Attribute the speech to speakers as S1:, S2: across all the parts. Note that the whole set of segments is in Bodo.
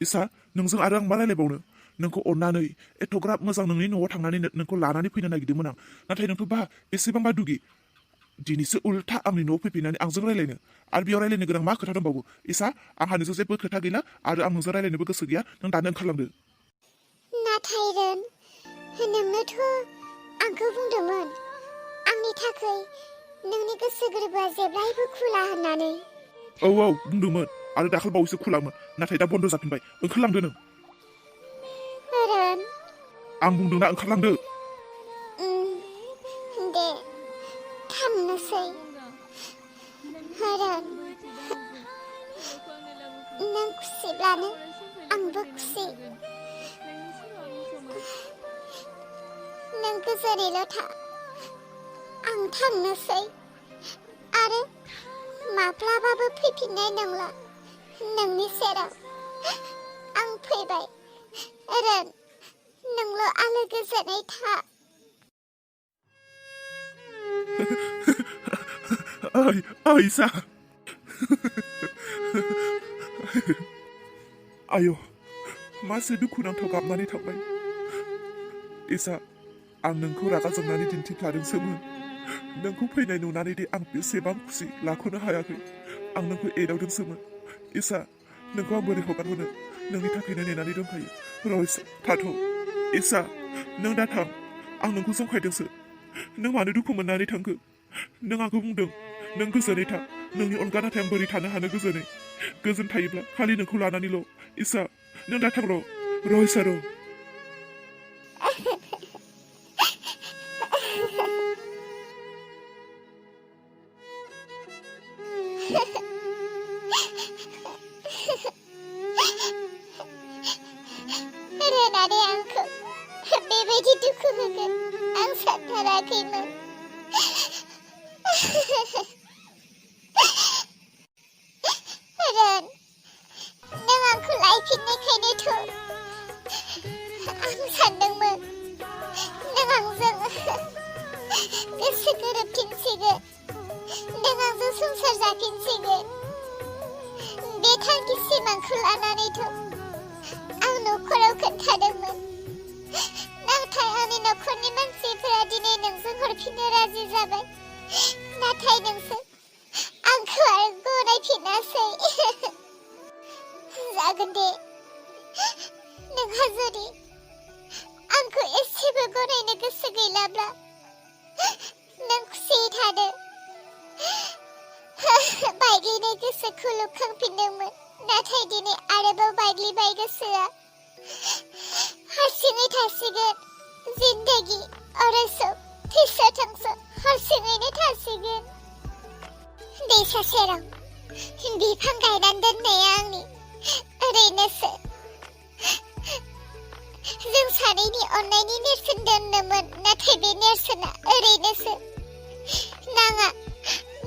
S1: इसा नोंजों आरो आं मा रायलायबावनो नोंखौ अननानै एथ'ग्राब मोजां नोंनि न'आव थांनानै नोंखौ लानानै फैनो नागिरदोंमोन आं नाथाय नोंथ' बा बेसेबांबा दुगि दिनैसो उल्था आंनि न'आव फैफिननानै आंजों रायलायनो आरो बेयाव रायलायनो गोनां मा खोथा दंबावो इसा आंहा नोंजों जेबो खोथा गैला आरो आं नोंजों रायलायनोबो गोसो गैया नों दानो ओंखारलांदो
S2: नाथाय रोन नोंनोथ' आंखौ बुंदोंमोन आंनि थाखाय नोंनि गोसो गोरबोआ जेब्लायबो खुला होननानै
S1: औ बुंदोंमोन आरो दाखाल बावैसो खुलामोन नाथाय दा बन्द जाफिनबाय ओंखारलांदो नों
S2: रोन
S1: आं बुंदोंना ओंखारलांदो
S2: दे थांनोसै रोन नों खुसिब्लानो आंबो खुसि नों गोजोनैल' था आं थांनोसै आरो माब्लाबाबो फैफिननाय नंला नोंनि सेराव आं फैबाय रोन नोंल' आलो गोजोनै था
S1: इसा आय' मासे दुखुनांथाव गाबनानै थांबाय इसा आं नोंखौ रागा जोंनानै दिन्थिफ्लादोंसोमोन नोंखौ फैनाय नुनानै दि आं बेसेबां खुसि लाख'नो हायाखै आं नोंखौ एदावदोंसोमोन इसा नोंखौ आं बोरै हगारहरनो नोंनि थाखायनो नेनानै दंखायो रयस थाथ' इसा नों दा थां आं नोंखौ जंखायदोंसो नों मानो दुखु मोननानै थांखो नों आंखौ बुंदों नों गोजोनै था नोंनि अनगा नाथाय आं बोरै थानो हानो गोजोनै गोजोन थायोब्ला खालि नोंखौ लानानैल' इसा नों दा थां रयस र'
S2: रोनानै आंखौ बेबायदि दुखु होगोन आं सानथाराखैमोन रोन नों आंखौ लायफिननायखायनोथ' आं सानदोंमोन नों आंजों गोसो गोरोबफिनसिगोन नों आंजों संसार जाफिनसिगोन बे थांखि सिमांखौ लानानैथ' आं न'खराव खोन्थादोंमोन नाथाय आंनि न'खरनि मानसिफोरा दिनै नोंजों हरफिननो राजि जाबाय नाथाय नोंसो आंखौ आरो गनायफिनासै जागोन दे नोंहा जुदि आंखौ एसेबो गनायनो गोसो गैलाब्ला नों खुसियै थादो बायग्लिनाय गोसोखौ लुखांफिनदोंमोन नाथाय दिनै आरोबाव बायग्लिबाय गोसोआ हारसिङै थासिगोन जिन्दगि अरायसम थैस' थांस' हारसिङैनो थासिगोन दैसा सेराव बिफां गायनानै दोननाया आंनि ओरैनोसो जों सानैनि अननायनि नेरसोन दोननोमोन नाथाय बे नेरसोना ओरैनोसो नाङा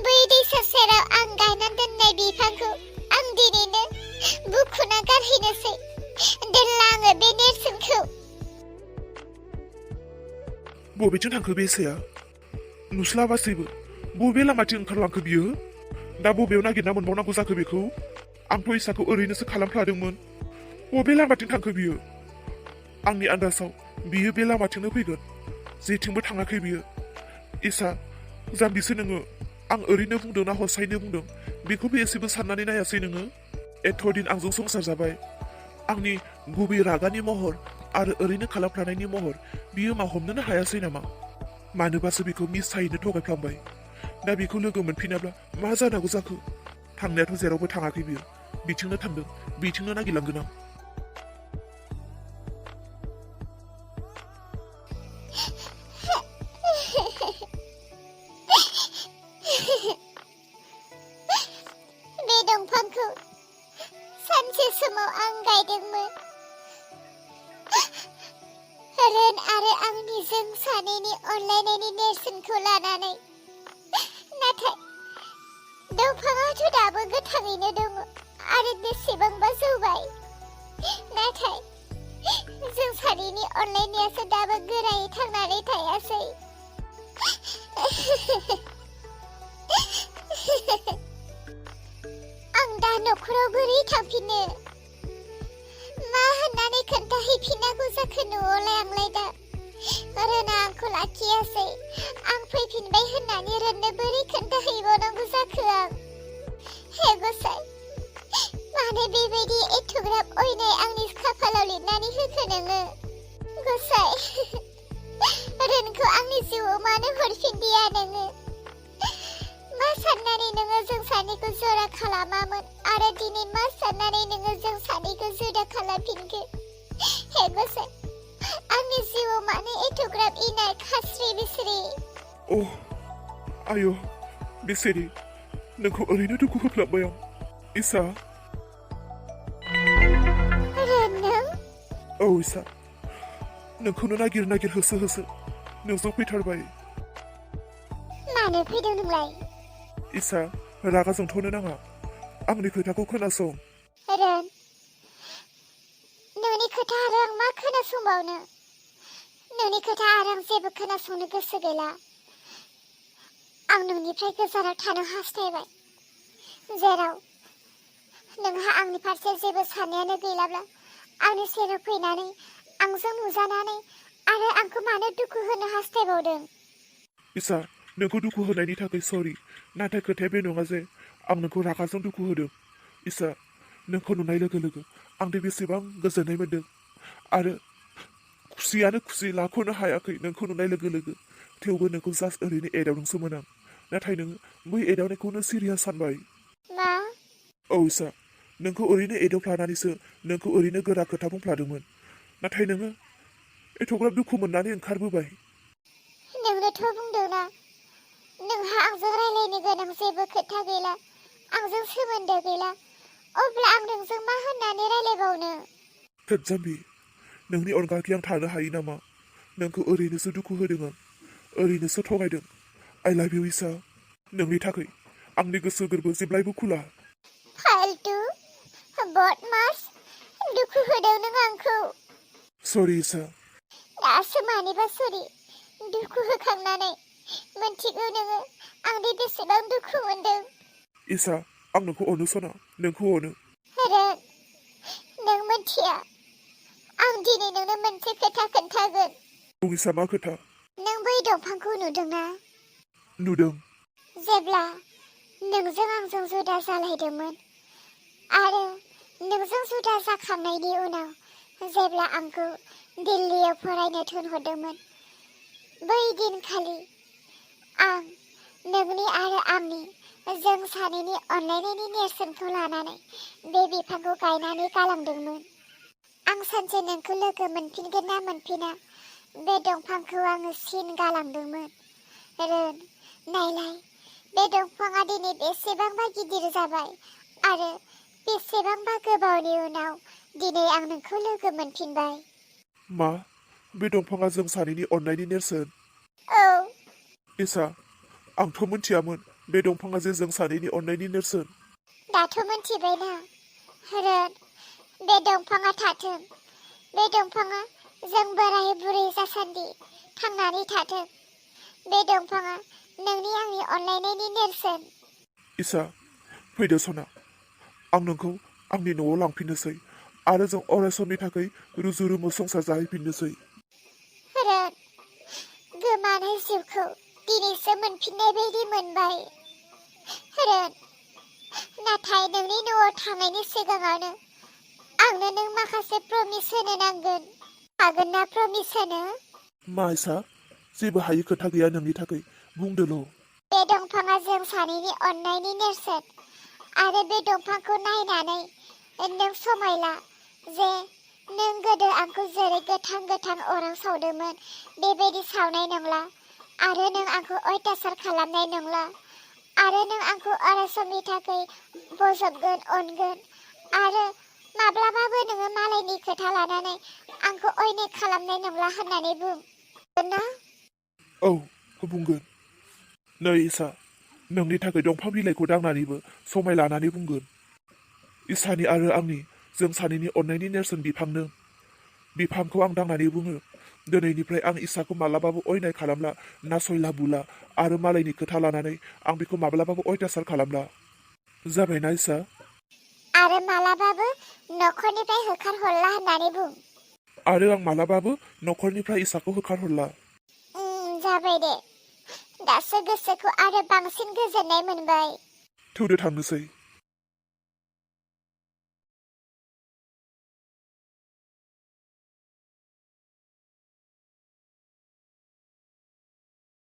S2: बै दैसा सेराव आं गायनानै दोननाय बिफांखौ आं दिनैनो बुखुना गारहैनोसै दोनला आङो बे नेरसोनखौ
S1: बबेथिं थांखो बे इसाया नुस्लाबासैबो बबे लामाथिं ओंखारलांखो बियो दा बबेयाव नागिरना मोनबावनांगौ जाखो बेखौ आंथ' इसाखौ ओरैनोसो खालामफ्लादोंमोन बबे लामाथिं थांखो बियो आंनि आन्दाजाव बियो बे लामाथिंनो फैगोन जेथिंबो थाङाखै बियो इसा जाम्बिसो नोङो आं ओरैनो बुंदों ना हसायैनो बुंदों बेखौबो एसेबो साननानै नायासै नोङो एथ' दिन आंजों संसार जाबाय आंनि गुबै रागानि महर आरो ओरैनो खालामफ्लानायनि महर बियो मा हमनोनो हायासै नामा मानोबासो बेखौ मिसायैनो थगायफ्लांबाय दा बेखौ लोगो मोनफिनाब्ला मा जानांगौ जाखो थांनायाथ' जेरावबो थाङाखै बियो बिथिंनो थांदों बिथिंनो नागिरलांगोन आं
S2: बे दंफांखौ सानसे समाव आं गायदोंमोन रोन आरो आंनि जों सानैनि अनलायनायनि नेरसोनखौ लानानै नाथाय दंफाङाथ' दाबो गोथाङैनो दङ आरो बेसेबांबा जौबाय नाथाय जों सानैनि अनलायनायासो दाबो गोरायै थांनानै थायासै आं दा न'खराव बोरै थांफिनो फैफिनबाय होननानै रोननो बोरै खोन्थाहैबावनांगौ जाखो आं? हे गसाइ, मानो बेबायदि एथ'ग्राब अयनाय आंनि खाफालाव लिरनानै होखो नोङो? गसाइ, रोनखौ आंनि जिउआव मानो हरफिनदिया नोङो? मा साननानै नोङो जों सानैखौ जरा खालामामोन आरो दिनै मा साननानै नोङो जों सानैखौ जुदा खालामफिनखो? हे गसाइ, आंनि जिउआव मानो एथ'ग्राब इनाय खास्रि बिस्रि?
S1: Oh, आय' बेसेरि, नोंखौ ओरैनो दुखु होफ्लाबबाय आं। इसा।
S2: रोन नों?
S1: औ इसा, नोंखौनो नागिर नागिर होसो होसो नोंजों फैथारबाय।
S2: मानो फैदों नोंलाय?
S1: इसा, रागा जोंथ'नो नाङा, आंनि खोथाखौ खोनासं।
S2: रोन, नोंनि खोथा आरो आं मा खोनासंबावनो? नोंनि खोथा आरो आं जेबो खोनासंनो गोसो गैला। आं नोंनिफ्राय गोजानाव थानो हास्थायबाय, जेराव नोंहा आंनि फारसे जेबो साननायानो गैलाब्ला आंनि सेराव फैनानै आंजों नुजानानै आरो आंखौ मानो दुखु होनो हास्थायबावदों?
S1: इसा, नोंखौ दुखु होनायनि थाखाय सरि, नाथाय खोथाया बे नङा जे आं नोंखौ रागाजों दुखु होदों। इसा, नोंखौ नुनाय लोगो लोगो आं दि बेसेबां गोजोननाय मोन्दों आरो खुसियानो खुसि लाख'नो हायाखै नोंखौ नुनाय लोगो लोगो। थेवबो नोंखौ जास्ट ओरैनो एदावदोंसोमोन आं, नाथाय नोङो बै एदावनायखौनो सिरियास सानबाय।
S2: मा?
S1: औ इसा, नोंखौ ओरैनो एदावफ्लानानैसो नोंखौ ओरैनो गोरा खोथा बुंफ्लादोंमोन, नाथाय नोङो एथ'ग्राब दुखु मोननानै ओंखारबोबाय।
S2: नोंनोथ' बुंदोंना नोंहा आंजों रायलायनो गोनां जेबो खोथा गैला, आंजों सोमोन्दो गैला, अब्ला आं नोंजों मा होननानै रायलायबावनो?
S1: थोद जाम्बि, नोंनि अनगाखै आं थानो हायो नामा? नोंखौ ओरैनोसो दुखु होदों आं, ओरैनोसो थगायदों। आइ लाभ इउ इसा, नोंनि थाखाय आंनि गोसो गोरबो जेब्लायबो खुला।
S2: फाल्टु, बदमास, दुखु होदों नों आंखौ।
S1: सरि इसा।
S2: दासो मानिबा सरि, दुखु होखांनानै मोनथिगौ नोङो आं दि बेसेबां दुखु मोनदों।
S1: इसा, आं नोंखौ अनो सना, नोंखौ अनो।
S2: रोन, नों मोनथिया, आं दिनै नोंनो मोनसे खोथा खोन्थागोन।
S1: बुं इसा, मा खोथा?
S2: नों बै दंफांखौ नुदोंना?
S1: नुदों।
S2: जेब्ला नोंजों आंजों जुदा जालायदोंमोन आरो नोंजों जुदा जाखांनायनि उनाव जेब्ला आंखौ दिल्लीयाव फरायनो थिनहरदोंमोन, बै दिनखालि आं नोंनि आरो आंनि जों सानैनि अनलायनायनि नेरसोनखौ लानानै बे बिफांखौ गायनानै गालांदोंमोन। आं सानसे नोंखौ लोगो मोनफिनगोन ना मोनफिना बे दंफांखौ आङो सिन गालांदोंमोन। रोन, नायलाय, बे दंफाङा दिनै बेसेबांबा गिदिर जाबाय आरो बेसेबांबा गोबावनि उनाव दिनै आं नोंखौ लोगो मोनफिनबाय।
S1: मा? बे दंफाङा जों सानैनि अननायनि नेरसोन?
S2: औ।
S1: इसा, आंथ' मोनथियामोन बे दंफाङा जे जों सानैनि अननायनि नेरसोन।
S2: दाथ' मोनथिबायना? रोन, बे दंफाङा थाथों, बे दंफाङा जों बोराय बुरै जासान्दि थांनानै थाथों। बे दंफाङा नोंनि आंनि अनलायनायनि नेरसोन।
S1: इसा, फैदो सना, आं नोंखौ आंनि न'आव लांफिननोसै आरो जों अराय समनि थाखाय रुजु रुमु संसार जाहैफिननोसै।
S2: रोन, गोमानाय जिउखौ दिनैसो मोनफिननाय बायदि मोनबाय। रोन, नाथाय नोंनि न'आव थांनायनि सिगाङावनो आंनो नों माखासे प्रमिस होनो नांगोन। हागोन ना प्रमिस होनो?
S1: मा इसा? जेबो हायि खोथा गैया नोंनि थाखाय, बुंदोल'।
S2: बे दंफाङा जों सानैनि अननायनि नेरसोन आरो बे दंफांखौ नायनानै नों समायला जे नों गोदो आंखौ जेरै गोथां गोथां अराव सावदोंमोन बेबायदि सावनाय नंला आरो नों आंखौ अयथासार खालामनाय नंला आरो नों आंखौ अराय समनि थाखाय बजबगोन, अनगोन आरो माब्लाबाबो नोङो मालायनि खोथा लानानै आंखौ अयनाय खालामनाय नंला होननानै बुंगोन ना?
S1: औ, बुंगोन। नै इसा, नोंनि थाखाय दंफां बिलाइखौ दांनानैबो समाय लानानै बुंगोन। इसानि आरो आंनि जों सानैनि अननायनि नेरसोन बिफांनो। बिफांखौ आं दांनानै बुङो, दिनैनिफ्राय आं इसाखौ माब्लाबाबो अयनाय खालामला, नासयला बुला आरो मालायनि खोथा लानानै आं बिखौ माब्लाबाबो अयथासार खालामला। जाबायना इसा?
S2: आरो मालाबाबो न'खरनिफ्राय होखारहरला होननानै बुं।
S1: आरो आं मालाबाबो न'खरनिफ्राय इसाखौ होखारहरला।
S2: जाबाय दे। दासो गोसोखौ आरो बांसिन गोजोननाय मोनबाय।
S1: थौदो थांनोसै।